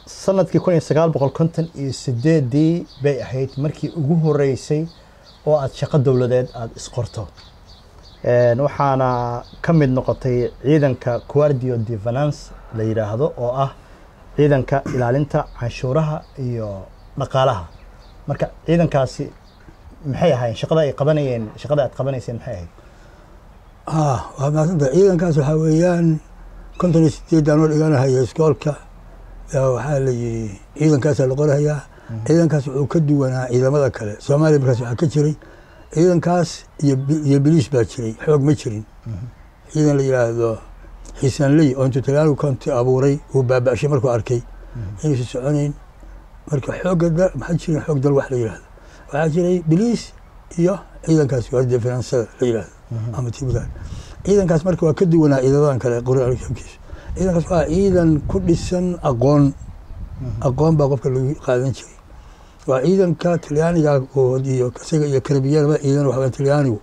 Sanadkii 1958-dii bay ahayd markii ugu horeysay oo aad shaqo dowladeed aada isqorto. Waxaana ka mid noqotay ciidanka Guardia di Finanza la yidhaahdo, oo ah ciidanka ilaalinta canshuuraha iyo dhaqaalaha. Marka ciidankaasi maxay ahaayeen? Shaqada ay qabanayeen, shaqada aad qabanayseen maxay ahayd? Waa mahadsanta. Ciidankaas waxaa weeyaan 58 anoo dhiganahaya iskoolka yaa waxaa la yidhi ciidankaasaa la qorahayaa. Ciidankaas wuxuu ka duwanaa ciidamada kale Soomaaliya. Markaas waxaa ka jiray ciidankaas iyo biliis baa jiray, xoog ma jirin. Ciidan la yidhaahdo Xiisanley oo intuu Talyaanigu konti abuuray uu baaba'shay markuu arkay inaysan soconayn. Marka xoogga dal maxaa jirin, xoog dal wax la yidhaahdo waxaa jiray, biliis iyo ciidankaas Guardia Finanzada la yidhaahdo ama tibudan. Ciidankaas marka waa ka duwanaa ciidamadan kale qoraalkiisu. Ciidankaas waa ciidan ku dhisan aqoon, aqoon baa qofka lagu qaadan jiray. Waa ciidanka Talyaaniga oo iyo isaga iyo Karabiyada ciidan waxa Talyaanigu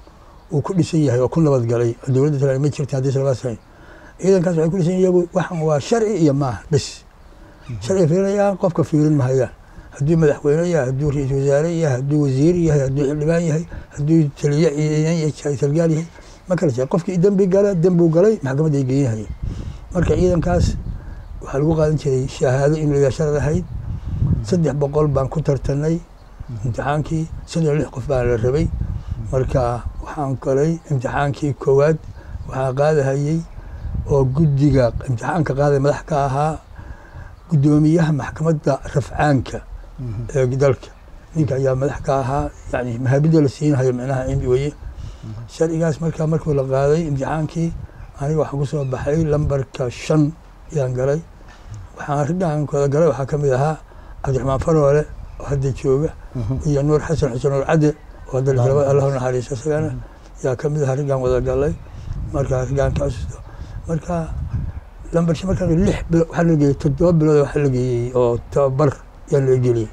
uu ku dhisan yahay oo ku nabad galay. Dowladda Talyaani ma jirta haddii labaas hayn. Ciidankaas waxay ku dhisan iyagu waxan waa sharci iyo maaha bes, sharci fiirinayaan, qofka fiirin mahayaan, hadduu madaxweyne yahay, hadduu ra-iisul wasaare yahay, hadduu wasiir yahay, hadduu xildhibaan yahay, hadduu taliye ciidan yahay, sargaal yahay, ma kala jira. Qofkii dembi gala, dembuu galay, maxkamadda ay geynahayeen. Marka ciidankaas waxaa lagu qaadan jiray shahaado in la sharad ahayd. 300 baan ku tartanay imtixaankii, 36 qof baa la rabay. Marka waxaan galay imtixaankii koowaad. Waxaa qaadahayey oo guddiga imtixaanka qaaday madax ka ahaa guddoomiyaha maxkamadda rafcaanka ee dalka. Ninka ayaa madax ka ahaa, yani mahaabida la siinahayo micnaha in weye sharcigaas. Marka markuu la qaaday imtixaankii, aniga waxaan kusoo baxay lambarka 5 ayaan galay. Waxaan arrintan kooda galay waxaa ka mid ahaa Cabdiraxmaan Faroole oo hadda jooga iyo Nuur Xasan Xuseen, Nuur Cadde, oo hadda laba, Allah u naxariisto isagana, yaa ka mid ahaa raggaan wada galay. Marka raggaan ka xasuusto, marka lambar 5 markaan 6 bilo waxaa la geeyey, 7 bilood waxaa la geeyey oo tababar yaa la geliyey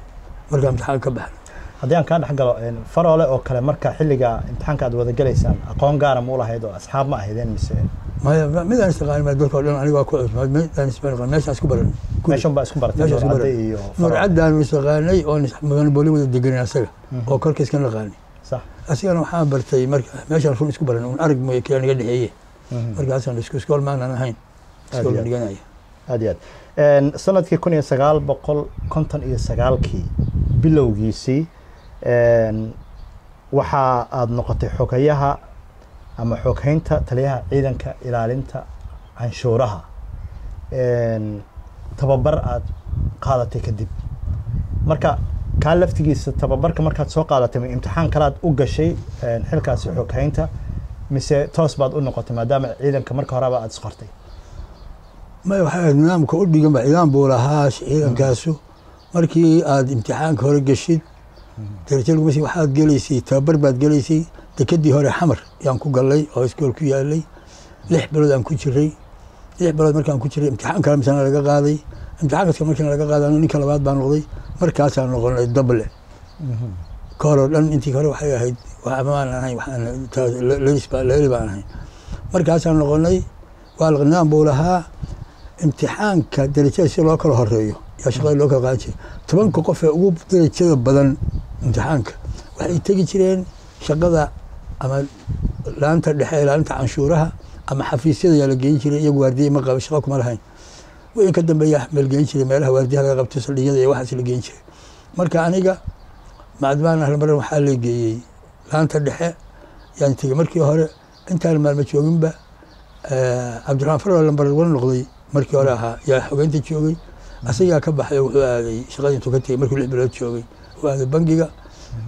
markaan imtixaan ka baxnay. Haddii aan kaa dhex galo, Faroole oo kale, marka xilliga imtixaanka aad wada galaysaan aqoon gaara ma u lahayd oo asxaab ma ahaydeen mise? Maya, mid aan istaqaanin ma dalka oo dhan aniga waa ku cusub, mid aan isbaqaan meeshaan isku baran. Meeshan baa isku baratay? Meeshaan isku Nuur Cadde baran. iyo Nuur Faroole. Caddaanu isaqaanay oo magano booli wada deganay asaga oo kolka iska naqaanay. Asigana waxaan bartay marka meeshaan run isku baran un arag mooye kila naga dhexeeye. Markaasaan isku iskool maanan ahayn, iskool Aad iyo aad. dhiganaya. Aad iyo aad. Sanadkii 1959-kii bilowgiisii waxa aad noqotay xogayaha ama xoghaynta taliyaha ciidanka ilaalinta canshuuraha, tababar aad qaadatay kadib. Marka kaa laftigiisa tababarka markaad soo qaadatay, ma imtixaan kalaad u gashay xilkaasi xoghaynta mise toos baad u noqotay maadaama ciidanka marka horeba aad isqortay? Maya, waxay ahayd nidaamka u dhigan ba ciidan buu lahaa ciidankaasu. Markii aad imtixaanka hore geshid, darajo laguma sii, waxaad gelaysay tababar baad gelaysay. Dekedii hore Xamar yaan ku galay oo iskool ku yaalay, 6 bilood aan ku jiray. 6 bilood markaan ku jiray imtixaan kale misana laga qaaday. Imtixaankaas markiina laga qaaday, anigu ninka labaad baan noqday. Markaasaan noqonay dable. Ka hor oo dhan intii hore waxay ahayd waxba aan ahayn, waxaan leeli baan ahayn. Markaasaan noqonay waa nidaam buu lahaa imtixaanka darajada si loo kala horeeyo yaa shaqada loo kala qaadan jiray. 10-ka qof ee ugu darajada badan imtixaanka waxay tegi jireen shaqada ama laanta dhexe ee ilaalinta canshuuraha ama xafiisyada yaa la geyn jiray. Iyagu waardiye ma qaba, shaqo kuma lahayn. Wixii ka dambeeya meel geyn jiray meelaha waardiyaha laga qabto, saldhigyada iyo waxaas la geyn jiray. Marka aniga macdmaan ahlambaran waxaa la geeyey laanta dhexe yaan tegey. Markii hore intaan maalmo jooginba Cabdiraxmaan Farwal lambar 1 noqday markii hore ahaa yaa xogeynta joogay. Asagaa ka baxay oo wuxuu aaday shaqadii intuu ka tegey markuu 6 bilood joogay, uu aaday bangiga,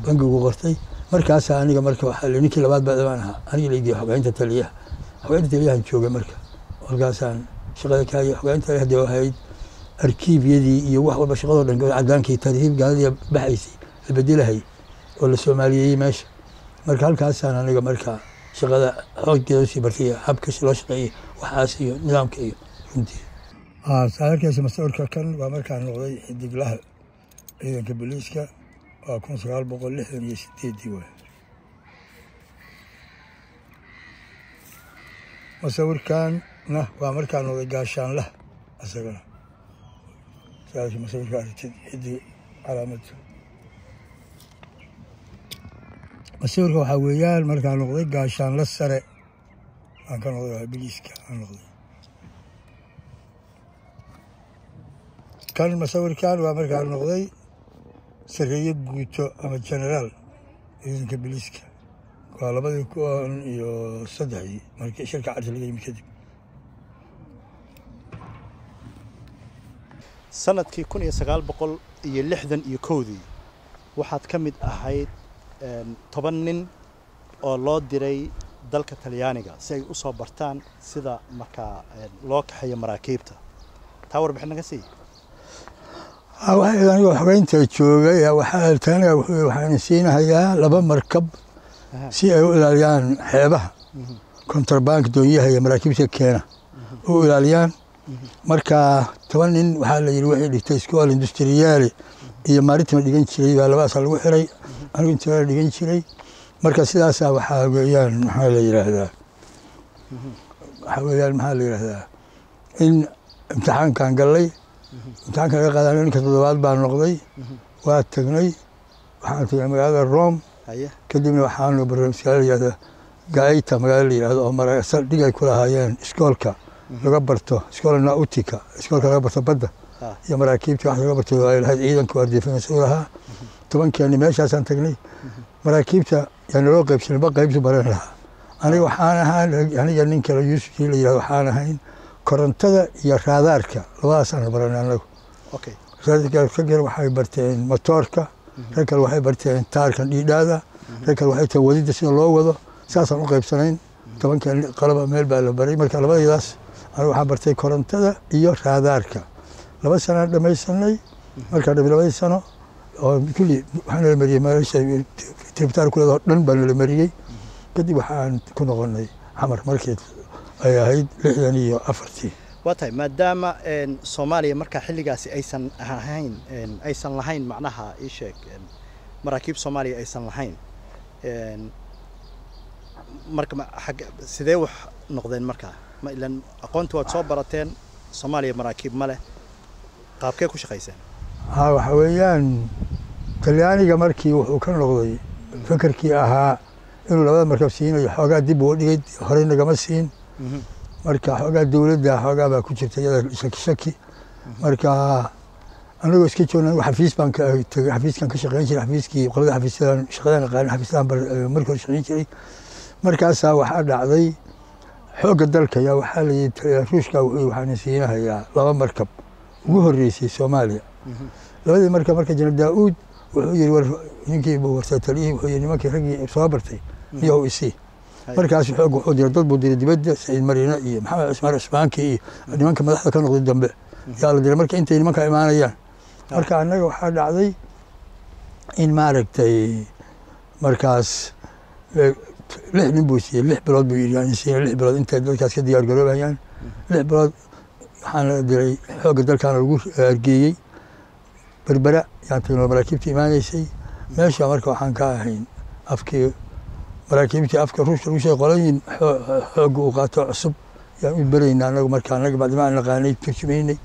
bangigu qortay. Markaasaa aniga marka waxaa la ninkii labaad baa baan ahaa aniga la geeyey xogeynta taliyaha. Xogeynta taliyahan joogay marka halkaasaan shaqada ka hayay. Xogeynta taliyaha dee ahayd arkiibyadii iyo wax walba, shaqadoo dhan, cadaankii tartiib gaaladii baxaysay la bedelahayay oo la soomaaliyeeyey meesha. Marka halkaasaan aniga marka shaqada xooggeeda usii bartay, habka loo shaqeeyey waxaas iyo nidaamka iyo runtii. Saarkiisa masawirka kan waa markaan noqday xidiglaha ciidanka booliiska, waa 1968-dii waay. Masawirkanna waa markaan noqday gaashaanlaha isagana. Saas masawirka aragtid xidig calaamad. Masawirka waxaa weeyaan markaan noqday gaashaanla sare aan ka noqday biliiska aan noqday. Kan masawirkan waa markaan noqday sareeye guuto ama generaal ciidanka biliiska, waa 2003 markii shirka Carta laga yimid kadib. Sanadkii 1961dii waxaad ka mid ahayd 10 nin oo loo diray dalka Talyaaniga si ay u soo bartaan sida markaa loo kaxeeyo maraakiibta. Taa warbixin naga sii. Waxay aniga xogeynta joogay waxaa Talyaaniga wuxuu waxaan siinahayaa 2 markab si ay u ilaaliyaan xeebaha, kontrabank doonyaha iyo maraakiibta keena u ilaaliyaan. Marka 10 nin waxaa la yidhi waxay dhigtay iskool industriyaali iyo maritime dhigan jiray baa labadaas lagu xiray, anigu inta dhigan jiray. Marka sidaasaa waxaa weeyaan maxaa la yidhaahdaa, waxaa weeyaan maxaa la yidhaahdaa in imtixaankan gallay, imtixaankan laga qaadanay ninka 7aad baan noqday. Waa tagnay, waxaan tagnay magaalada Rome, kadibna waxaanu barnaamijka la yidhahdaa Gaeta magaalada la yidhahdo oo saldhig ay ku lahaayeen iskoolka laga barto, iskoola nautica, iskoolka laga barto badda iyo maraakiibta wax laga barto ay lahayd ciidanka waardiyafinaysa u lahaa. 10keeni meeshaasaan tagnay, maraakiibta yaa naloo qaybsanay, ba qaybtu baran lahaa. Aniga waxaan ahaa, aniga nin kale Yuusufkii la yidhahdo, waxaan ahayn korontada iyo raadaarka, labadaasaan baranay anagu. Rag kale waxay barteen motoorka, rag kale waxay barteen taarkan dhiidhaada, rag kale waxay tahay wadida sida loo wado. Saasaan u qaybsanayn 10kan qalaba meel baa la baray. Marka labadaydaas anigu waxaan bartay korontada iyo raadaarka. 2 sanaan dhamaysanay. Markaan dhamay labadii sano oo kulli waxaa nala mariyey meesha tributaar kuleeda oo dhan baa nala mariyey. Kadib waxaan ku noqonay Xamar markii ay ahayd 64tii. Waa tahay, maadaama Soomaaliya markaa xilligaasi aysan ahayn, aysan lahayn macnaha ii sheeg maraakiib Soomaaliya aysan lahayn, marka sidee wax noqdeen markaa? Ma ilan aqoonti waad soo barateen, Soomaaliya maraakiib ma leh, qaabkee ku shaqayseen? Waxa weeyaan Talyaaniga markii wuxuu ka noqday fekerkii ahaa inuu labada markab siinayo, xoogaa dib uu dhigay, horey nagama siin. Marka xoogaa dowladda xoogaa baa ku jirta iyada shaki shaki. Marka anagoo iska joogna, anigu xafiis baan ka tagay, xafiiskan ka shaqeyn jiray, xafiiskii qolada xafiisyadan shaqadan aqaanin, xafiisyadan markii hore shaqeyn jiray. Markaasaa waxaa dhacday xoogga dalka ayaa waxaa la yidhi Ruushka wuxuu waxaan siinahayaa 2 markab ugu horreysay Soomaaliya. Labadii markab marka Jeneraal Daa'uud wuxuu yidhi war ninkii buu warsaa taliyihii, wuxuu yidhi nimankii raggii soo bartay iyahow isii. Markaas xoog wuxuu diray dad buu diray dibadda, Saciid Mariine iyo Maxamed Cismaan Cismaanki iyo nimanka madaxda ka noqday dambe yaa la diray marka intay nimanka imaanayaan. Marka annaga waxaa dhacday in maaragtay markaas 6 nin buu siiyey, 6 bilood buu yidhi aan siiyey 6 bilood intay dadkaas ka diyaar garoobayaan. 6 bilood waxaan la diray xoogga dalkaana lagu argeeyey Berbera, yaan tagnay maraakiibta imaanaysay meesha. Marka waxaan ka ahayn afkii maraakiibtii afka Ruushka lagu sheegay qolooyin xoogga uu qaato cusub yaan u beraynaa anagu. Marka annaga bacdima aan naqaanay turjumaynay.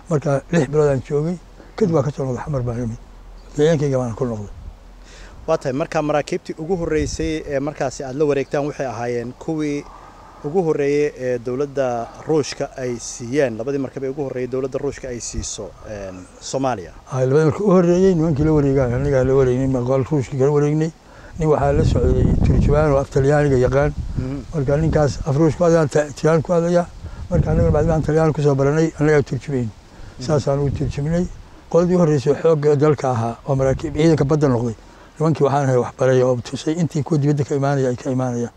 Marka 6 bilood aan joogay kadib waa ka soo noqday, Xamar baan imid, deegaankayga baan ku noqday. Waa tahay, marka maraakiibtii ugu horreysay ee markaasi aad la wareegtaan waxay ahaayeen kuwii ugu horreeyey ee dowladda Ruushka ay siiyeen, labadii markab ee ugu horreeyey dowladda Ruushka ay siiso Soomaaliya. Labadii markab u horreeyey nimankii la wareegaan anigaa la wareegnay, maqaal Ruushka kala wareegnay. Nin waxaa la socday turjubaan oo af Talyaaniga yaqaan. Marka ninkaas af Ruush ku hadlaya, Talyaani ku hadlaya. Marka annaga bacdima aan Talyaani kusoo baranay annagaa turjumayn, saasaan ugu turjumnay. Qoladii u horreysay xoogga dalka ahaa oo maraakiib ciidanka badda noqday nimankii waxaan ahay waxbaray oo tusay intii kuwa dibadda ka imaanaya ay ka imaanayaan.